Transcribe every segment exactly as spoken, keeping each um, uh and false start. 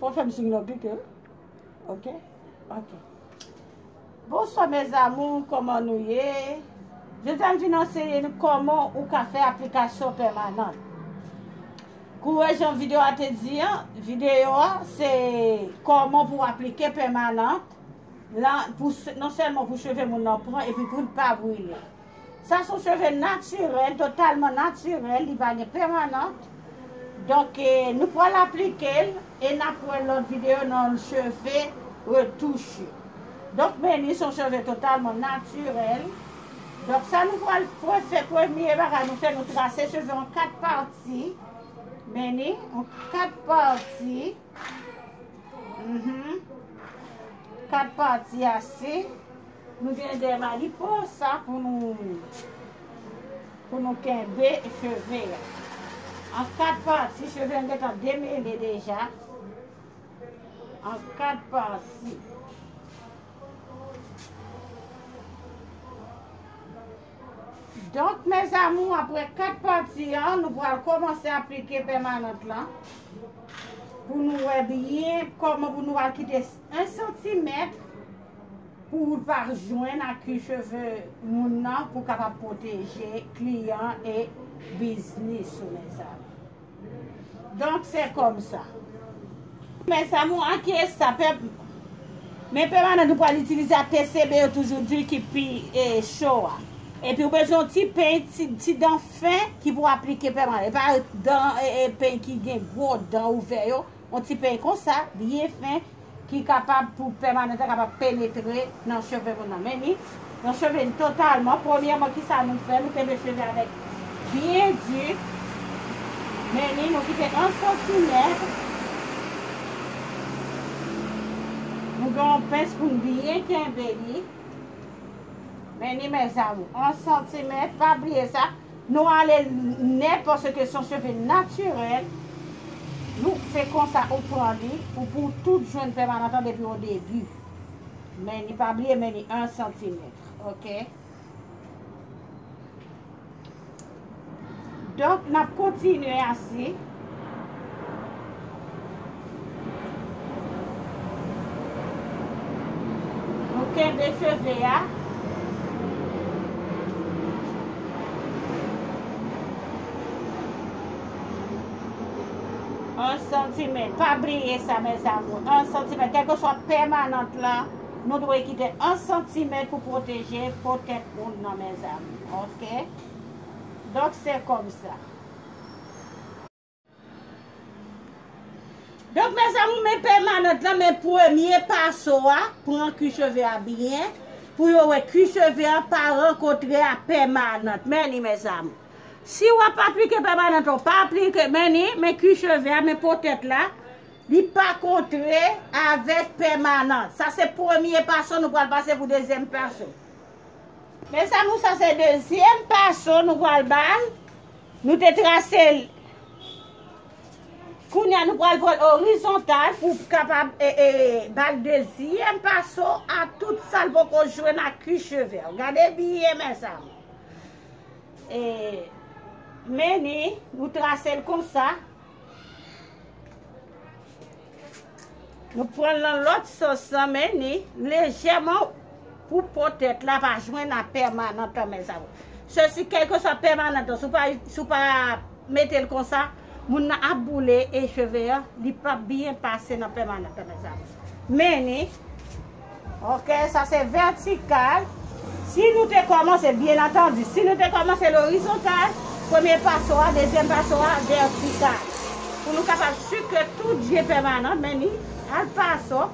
Fò fè m swing nan klike, wi. Ok? Ok. Bonswa, mes amours, kòman nou ye? Jodi a, m vin anseye nou kòman ou ka fè aplikasyon pèmanant. Kourè, jan videyo a te di an, videyo a, se kòman pou aplike pèmanant, lan, pou, non sèlman pou cheve moun nan pran, epi pou l pa brile. Sa se yon cheve natirèl, totalman natirèl, li pa gen pèmanant. Donk, eh, nou pral aplike l e n ap wè lòt videyo nan cheve retouche. Donk, men li se yon cheve totalman natirèl. Donk, sa nou pral pre-, fè, premye bagay nou fè, nou trase cheve an kat pati. Men li, an kat pati. Mhm. Kat pati ase. Nou gen de mariposa pou nou, pou nou kenbe cheve a. An kat pati, cheve an gentan demele deja. An kat pati. Donk, mes amours, apre kat pati an, nou pral kòmanse aplike pèmanant lan. Pou nou wè byen kòman pou nou al kite en santimèt pou w pa jwenn ak ki cheve moun nan pou kapab pwoteje kliyan e biznis ou, mes amours. Donk, se kòmsa. Mes amours, an ki esta pèp, men pèmanant nou pral itilize a T C B yo toujou di ki pi, eh, cho a. Epi ou bezwen yon ti peny, ti, ti dan fen ki pou aplike pèmanant. E pa dan, eh, eh, peny ki gen gwo dan ouvè yo. Yon ti peny konsa, byen fen, ki kapab pou pèmanant la kapab penetre nan cheve moun nan. Men ni, nan cheve n totalman. Premyèman, kisa nou fè? Nou kenbe cheve avèk byen di. Men ni, nou kite en santimèt. Nou gen yon pens pou n byen kenbe li. Men ni, mes amours, en santimèt, pa bliye sa. Nou ale nèt paske se yon cheve natirèl. Nou, se konsa ou pran li, ou pou tout jwenn pèmanant lan depi o debi. Men ni, pa bliye, men ni en santimèt, ok? Donk, n ap kontinye ase. Nou kenbe cheve a. En santimèt. Pa bliye sa, mes amours. En santimèt. Kèlkeswa pèmanant lan, nou dwe kite en santimèt pou pwoteje po tèt moun nan, mes amours. Ok? Donk, se kòmsa. Donk, mes amours, men pèmanant lan, men premye paso a, pran kwi cheve a byen, pou yo wè kwi cheve a pa rankontre a pèmanant. Men li, mes amours. Si w ap aplike pèmanant, ou pa aplike, men ni, men kwi cheve a, men po tèt la, li pa kontre avèk pèmanant. Sa se premye paso, nou pral pase pou dezyèm paso. Mes amours, sa se dezyèm paso, nou pral ba l. Nou te trase l. Kounye a, nou pral pran l orizontal pou kapab, e, e, ba l dezyèm paso a tout sa l poko jwenn ak kwi cheve a. Gade byen, mes amours. E, men ni, nou trase l konsa. Nou pran l nan lòt sans lan, men ni lejèman pou po tèt la pa jwenn a pèmanant lan, mes amours. Sesi, kèlkeswa pèmanant lan, si w pa, si w pa mete l konsa, moun nan ap boule e cheve a, li p ap byen pase nan pèmanant lan, mes amours. Men ni, ok, sa se vètikal. Si nou te kòmanse, byen antandi, si nou te kòmanse lorizontal, premye paso a, dezyèm paso a, vètikal. Pou nou kapab si ke tout je pèmanant, men ni al paso.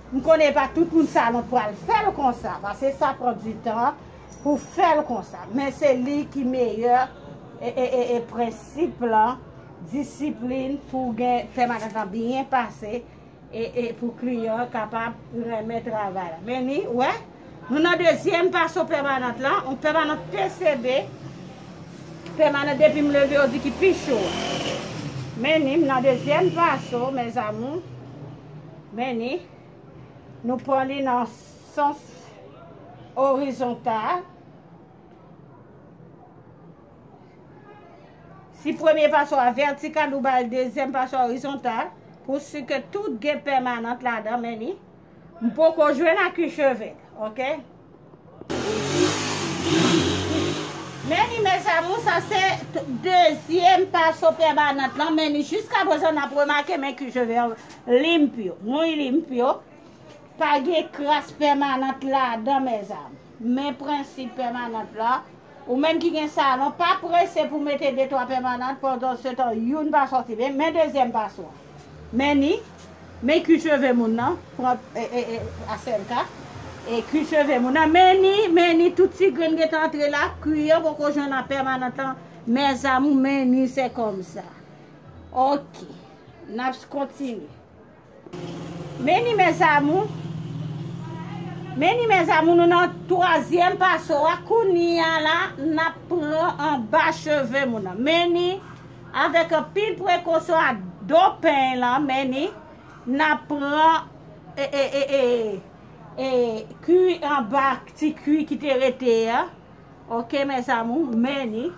M konnen pa tout moun sa nou pral fè l konsa, paske sa pran di tan pou fè l konsa. Men se li ki meyè e, e, e, e prensip lan, disiplin pou gen pèmanant lan byen pase. E, e pou kliyan an kapab renmen travay la. Men ni, wè, nou nan dezyèm paso pèmanant lan, yon pèmanant T C B, pèmanant depi m leve yo di ki pi cho. Men ni, m nan dezyèm paso, mes amours. Men ni, nou pran li nan sans orizontal. Si premye paso a vètikal, ou ba l dezyèm paso a orizontal. Pou si ke tout gen pèmanant ladan, men ni. M poko jwenn ak kwi cheve, oke? Men ni, mes amours, sa se t- dezyèm paso pèmanant lan, men ni jiska prezan n ap remake men kwi cheve an limpyo, muy limpyo. Pa gen kras pèmanant ladan, mes amours. Men prensip pèmanant la, ou menm ki gen salon, pa prese pou mete de twa pèmanant, pandan se tan youn pa sòti, men, men dezyèm paso a. Men ni, men kwi cheve moun nan, pran e, e, e, asèlka, e kwi cheve moun nan, men ni, men ni, tout ti grenn gentan antre la, kwi an poko jwenn nan pèmanant lan, mes amours, men ni se kòmsa. Oke, n ap kontinye. Men ni, mes amours. Men ni, mes amours, nou nan twazyèm paso a. Kounye a la, n ap pran anba cheve moun nan. Men ni, avèk anpil prekosyon ak do peny lan, men ni, n ap pran e, e, e, e, e, kwi anba, ti kwi ki te rete a. Oke, mes amours, men ni,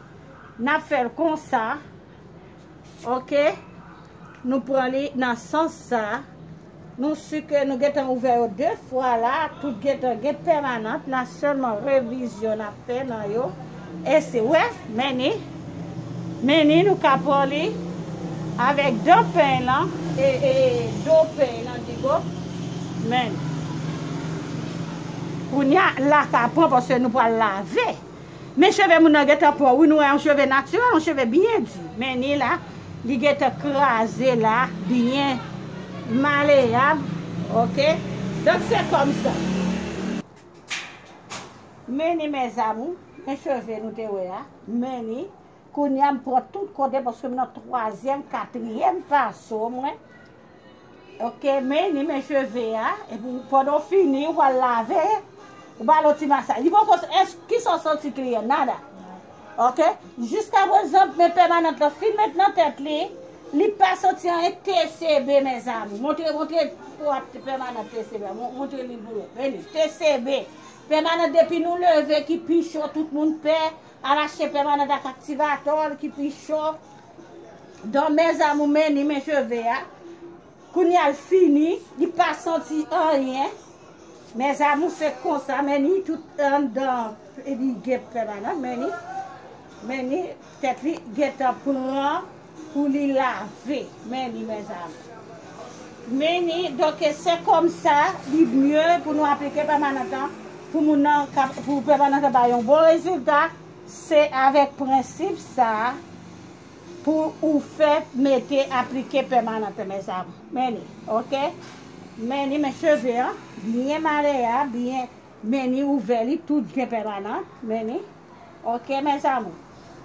n ap fè l konsa. Oke, nou pran li nan sans sa. Nou si ke nou gentan ouvè yo de fwa la, tout gentan gen pèmanant, n a sèlman revizyon n ap fè nan yo. E se, wè, men ni, men ni, nou ka pran li avèk dan peny lan, e, e do peny lan, digo, men ni. Kounye a, la ka pran paske nou pral lave. Men cheve moun nan gentan pran, wi, nou wè yon cheve natirèl, yon cheve byen di. Men ni la, li gentan kraze la, byen maleyab, oke? Donk, se kòmsa. Men ni, mes amours, men cheve nou te wè a, men ni, kounye a m pran tout kote paske m nan twazyèm, katriyèm paso mwen. Oke, men ni men cheve a, epi w- pandan w fini, ou pral lave, ou ba l yon ti masaj. Li poko, èske, kisa w santi kliyan? Nada. Oke, jiska prezan, men pèmanant lan fin met nan tèt li, li pa santi anyen. T C B, mes amours. Montre, montre pou ap pèmanant T C B. Mon- Montre li pou yo. Men ni, T C B. Pèmanant depi nou leve ki pi cho, tout moun pè. Al achte pèmanant ak aktivatò l ki pi cho. Donk, mes amours, men ni men cheve a. Kounye a l fini, li pa santi anyen. Mes amours, se konsa, men ni tout anndan, e li gen pèmanant, men ni, men ni tèt li gentan pran pou li lave. Men ni, mes amours. Men ni, donk, se kòmsa, li mye pou nou aplike pèmanant lan, pou moun nan, ka- pou pèmanant lan bay yon bon rezilta, se avèk prensip sa a pou ou fè mete aplike pèmanant, mes amours. Men ni, oke? Men ni, men cheve an, byen maleyab, byen, men ni ouvè li, tout gen pèmanant, men ni. Oke, mes amours.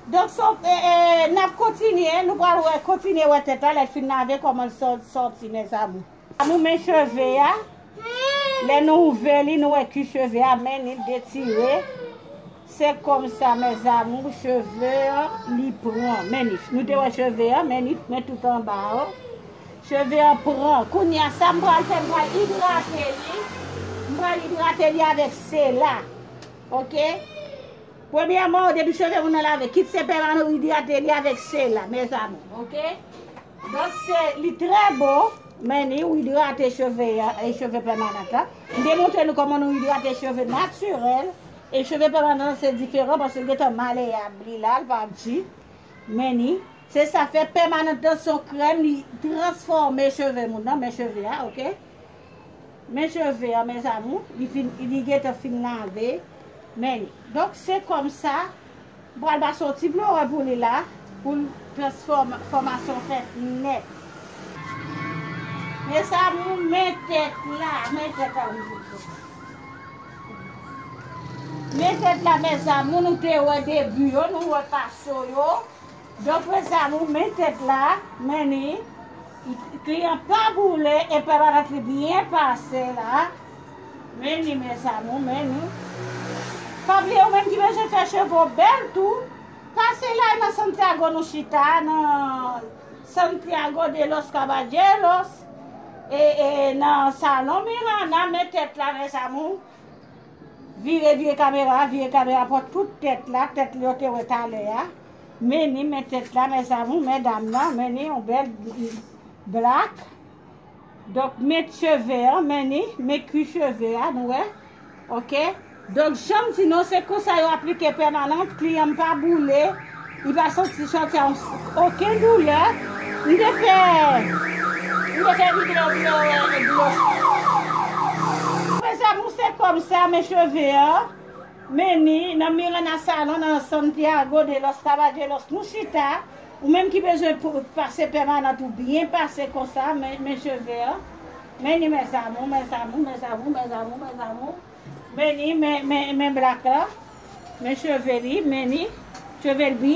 Donk, so, e, e, n ap kontinye, nou pral wè, kontinye wè tèt la, lè l fin lave, kòman l sò- sòti, mes amours. Amours, men cheve a, lè nou ouvè li, nou wè ki cheve a, men ni detire. Se kòmsa, mes amours, cheve an, li pran. Men ni, nou te wè cheve an, men ni, men tout anba yo. Cheve an pran. Kounye a, sa m pral fè, m pral idrate li. M pral idrate li avèk sela. Oke? Premyèman, depi cheve moun nan lave, kit se pèmanant, ou idrate li avèk sela, mes amours, oke? Donk, se, li trè bon, men ni, ou idrate cheve a, e cheve pèmanant la. M te montre nou kòman nou idrate cheve natirèl, e cheve pèmanant se diferan, paske l gentan maleyab, li la, l pa di. Men ni, se sa fè pèmanant lan se yon krèm, li transfòme cheve moun nan, men cheve a, oke? Men cheve a, mes amours, li fin, li gentan fin lave. Men ni. Donk, se kòmsa, m pral pase yon ti blowè pou li la, pou l transfòm- fòmasyon fèt nèt. Mes amours, men tèt la, men tèt la, wi. Men tèt la, mes amours, nou te wè debi yo, nou wè paso yo. Donk, mes amours, men tèt la, men ni, kliyan pa boule, e pèmanant li byen pase la. Men ni, mes amours, men ni. Pa bliye, ou menm ki bezwen fè cheve w bèl tou, pase la nan Santiago nou chita, nan Santiago de los Caballeros, e, e nan Salon Mirana, men tèt la, mes amours. Vire, vire kamera, vire kamera pou tout tèt la, tèt li yo te wè talè a. Men ni, men tèt la, mes amours, men dam nan, men ni yon bèl, mm, black. Donk, men cheve an, men ni, men kwi cheve a, nou wè. Ok? Donk, jan m di nou, se konsa yo aplike pèmanan, kliyan m pa boule, li pa santi, santi an, okenn doulè. M te fè, m te fè videyo, videyo, videyo. Mezanmi, se kòmsa, men cheve an. Men ni, nan Miranda Salon, nan Santiago de los Caballeros, nou chita. Ou menm ki bezwen pou, pase pèmanant ou byen pase konsa, men, men cheve an. Men ni, mes amours, mes amours, mes amours, mes amours, mes amours. Men ni, men, men, men black la. Men cheve li, men ni. Cheve l byen.